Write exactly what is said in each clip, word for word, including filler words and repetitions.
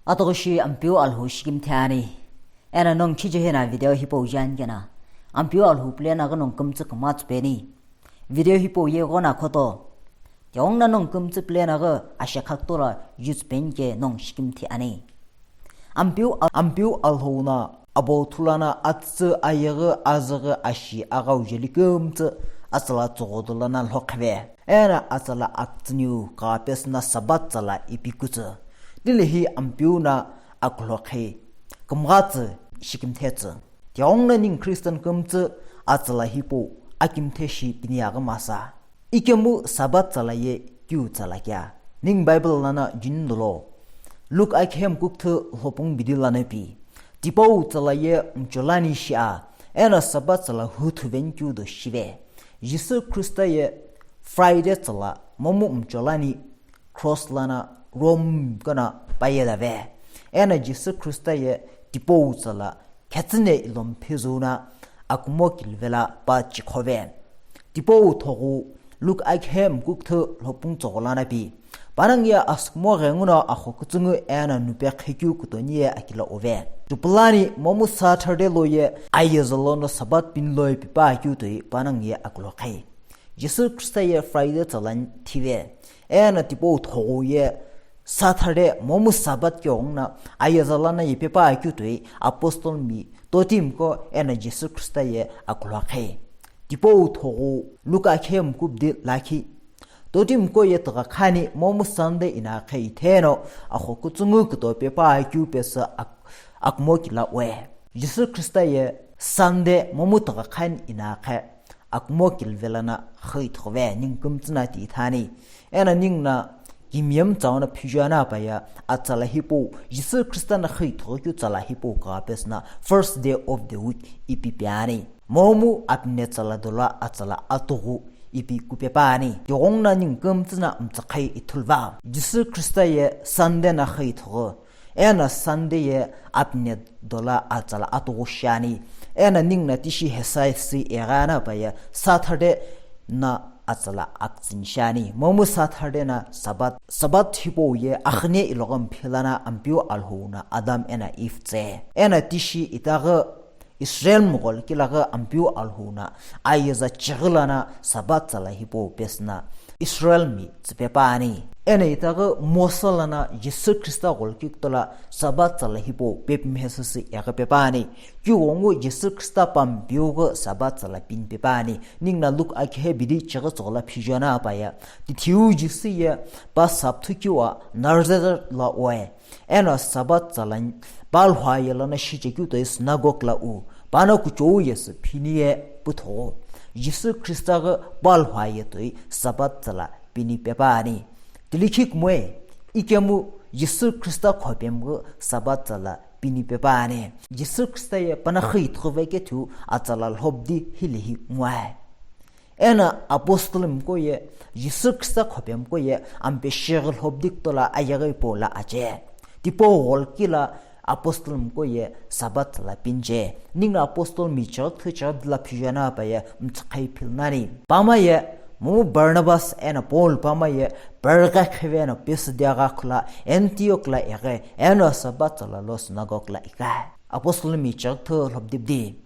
Atughushi Ampeu Alhou shikimthe ani. Eno nongu khijehe na video hipau jani kena. Ampeu Alhou pulena ghi nongu kümtsü kümtsü peni. Video hipau ye gona khoto. Tiongna nongu kümtsü pulena ghi ashe khaktola jutsu penike nongu shikimthe ani. Ampeu, Ampeu Alhou na abo thulana atsü ayeghi azüghi ashi aghau jeli kümtsü atsala tsüghodolana lhokheve. Eno atsala aktsüniu kapesüna Sabbath tsala ipi kutsü. Tilehi Ampeu na akulhokhei. Kümghatsü shikimthetsü. Tiongna ningu Christian kümtsü atsala hipau akimthe shi pini aghi masa. Ikemu Sabbath tsala ye kiu tsala kea? Ningu Bible lana juni dolo. Luke akhem kukthü lhopung bidi lana pi. Tipau tsala ye mcholani shia. Eno Sabbath tsala huthu veni kiu do shive. Jisü Khrista ye Friday tsala momu mcholani cross lana Rome kena payelave. Eno Jisü Khrista ye tipau tsala khetsüne ilo mphizuna akumo kilivela pa chikhove. Tipau thogu Luke akhem kukthü lhopung tsogolana pi. Panang ye asükumo ghenguno axo kütsüngu eno nupe khekeu kutoni ye akila ove. Tupulani momu Saturday lo ye ayezalo no Sabbath pini lo ye pipa akeu toi panang ye akulokhei. Jisü Khrista ye Friday tsalani thive. Eno tipau thogu ye Saturday momu Sabbath keghenguno ayezalana ye pipa akeu toi apostle mi totimi ko eno Jisü Khrista ye akulhokhei. Tipau thogu Luke akhem kubdi lakhi. Totimi ko ye tugha khani momu Sunday ina khe itheno axo kütsüngu kuto pipa akeu pesü ak-, akumo kila we. Jisü Khrista ye Sunday momu tugha khani ina khe akumo kilivelana xü ithughuve ningu kümtsü na ti ithani. Eno ningu na kimiye mütsauna phijuana apaya atsala hipau Jisü Khrista na xü ithughu keu tsala hipau kapesüna first day of the week ipi piani. Momu apine tsala dola atsala atughu ipi kupepani. Tighongna ningu kümtsü na mtsakhai ithulva. Jisü Khrista ye Sunday na xü ithughu. Eno Sunday ye apine dola atsala atughu shiani. Eno ningu na tishi hesai si eghana pa ye Saturday na atsala aktsini shiani. Momu Saturday na Sabbath, Sabbath hipau ye akhine ilogho mphilana Ampeu Alhou na Adam eno Eve tse. Eno tishi itaghi Israel mghol kilaghi Ampeu Alhou na ayeza chighilana Sabbath tsala hipau pesüna Israel mi tsüpepani. Eno itaghi Mosa lana Jisü Khrista ghol kiktola Sabbath tsala hipau pepimhesüsü eghipepani. Kiwongu Jisü Khrista pa Ampeu ghi Sabbath tsala pinipepani. Ningu na Luke akhe bidi chighi tsoghola phijuana apaya. Tithiu Jisü ye pa sapthu kiwa Nazareth la oe. Eno Sabbath tsala palhwa ye lono shichekeu toi synagogue la u. Pano kuchou yesü phini ye putho. Jisü Khrista ghi palhwa ye toi Sabbath tsala pinipepani. Tilikhi kumoi, ikemu Jisü Khrista khopemi ghi Sabbath tsala pinipepani. Jisü Khrista ye pano xü ithughuve kethiu atsala lhobdi hilehi nguai. Eno apostle mko ye Jisü Khrista khopemi ko ye ampe shighi lhobdi kutola ayeghi hipau lo ache. Tipau ghol kila apostle mko ye Sabbath tsala piniche. Ningu na apostle mi chighi kuthu chighi bidi la phijuana pa ye mtsakhai philnani. Pama ye momu Barnabas eno Paul pama ye Perga kheve eno Pisidia gha khula Antioch la eghe eno Sabbath tsala lo synagogue la ikai. Apostle mi chighi kuthu lhobdi bidi.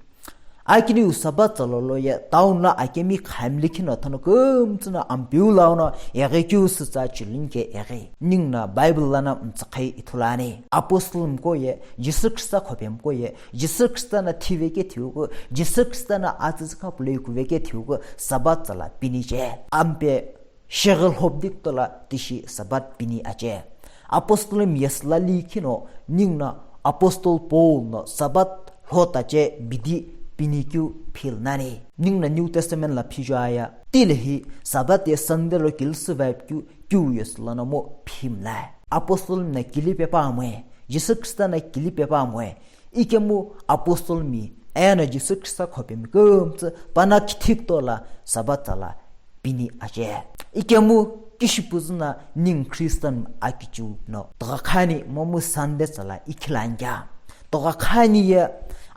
Akiniu Sabbath tsala lo ye town lo akemi khamli khino thono kümtsü no Ampeu lau no eghe keu sütsa chilunike eghe. Ningu na Bible lana mtsakhai ithulani. Apostle mko ye, Jisü Khrista khopemi ko ye, Jisü Khrista na thive kethiu ko, Jisü Khrista na atsütsü khapuloi kuve kethiu ko, Sabbath tsala piniche. Ampe shighi lhobdi kutola tishi Sabbath pini ache. Apostle mi yesü la likhino ningu na apostle Paul no Sabbath lho tache bidi pinikeu philnani. Ningu na New Testament la phijuaya. Tilehi Sabbath ye Sunday lo kilisü vibe keu, keu yesü lono mo phimlai. Apostle mi na kili pepa amoe. Jisü Khrista na kili pepa amoe. Ikemu apostle mi eno Jisü Khrista khopemi kümtsü pano kithi kutola Sabbath tsala pini ache. Ikemu kishipuzu na ningu Christian akichiu no tugha khani momu Sunday tsala ikhilani kea? Tugha khani ye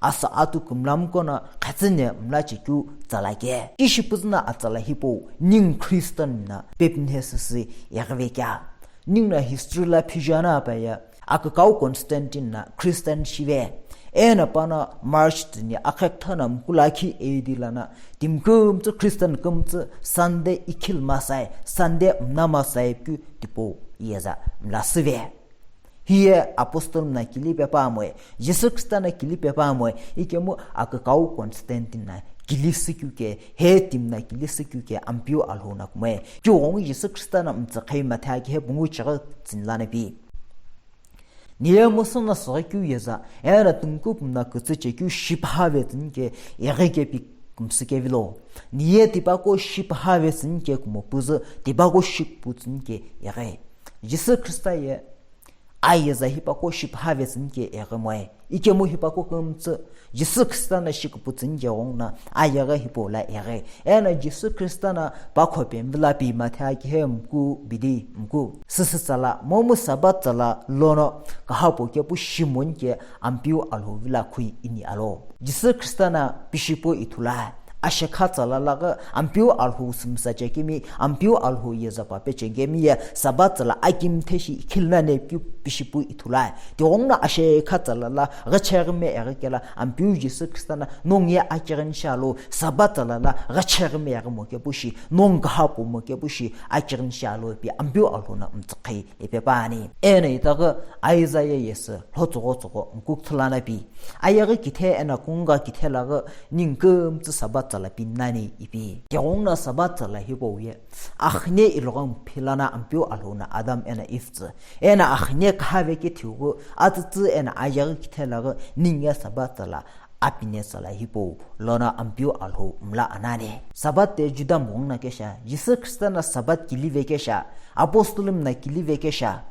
asa atu kümla mko no khetsüne mla chekeu tsala ke. Kishipuzu na atsala hipau ningu Christian na pepinhesüsü eghive kea? Ningu na history la phijuana pa ye Akükau Constantine na Christian shive. Eno pano March tini akhekthana mkulakhi A D lana timi kümtsü Christian kümtsü Sunday ikhil masai, Sunday mna masai kü tipau yeza mlasüve. Hiye apostle na kilipe pamoi, Jisü Khrista na kilipe pamoi, ikemu akükau Constantine na kilisü kyu ke, he timi na kilisü kyu ke Ampeu Alhou na kumoi. Kyu ghongu Jisü Khrista na mtsükhei matha ke he pungu chighi tsinlana pi. Niye musu na sughi kyu yeza, ena tungkup na kütsü che kyu shipha ve tsin ke, eghi ke pi kumsü ke vilo. Niye tipako shipha ve tsin ke kumo püzü, tipako shikpu tsin ke eghi. Jisü Khrista ye, ayeza hipako shipha ve tsin ke eghi moe. Ikemu hipako kümtsü, Jisü Khrista na shikpu tsin ke ghong na, ayeghi hipau la eghi. Ena Jisü Khrista na pakho pemvila pi matha kihe mku bidi mku. Süsü tsala, momu Sabbath tsala lono kahapo kepu shimon ke Ampeu Alhou vila khui ini alo. Jisü Khrista na pishipu ithula. Ashekha tsala laghi Ampeu Alhou sümsa chekemi, Ampeu Alhou yeza pape chekemi ye Sabbath tsala akimthe shi ikhilna ne kyu pishipu ithula. Tighong na ashekha tsala la ghicheghi me eghi kela Ampeu Jisü Khrista na nongu ye akighini shalo, Sabbath tsala la ghicheghi me eghi mo kepu shi, nongu kahapo mo kepu shi, akighini shalo pi Ampeu Alhou na mtsükhei ipe pani. Ena itaghi Isaiah yesü lho tsogho tsogho mkuk thulana pi. Ayeghi kithe ena kunga kithe laghi ningu kümtsü Sabbath tsala pi nani ipi. Tighong na Sabbath tsala hipau ye. Akhine iloghi mphilana Ampeu Alhou na Adam ena Eve tsü. Ena akhine kahave ke thiugu atsütsü ena ayeghi kithe laghi ningu ye Sabbath tsala apine tsala hipau lono Ampeu Alhou mla anani. Sabbath te Juda mong na kesha, Jisü Khrista na Sabbath kilive kesha, apostle na kilive kesha,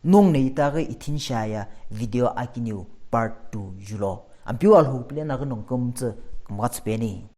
nong ne itaghi ithin shaya video akiniu part two julo. Ampeu Alhou pile na ghi nong kümtsü kümgha tsüpeni.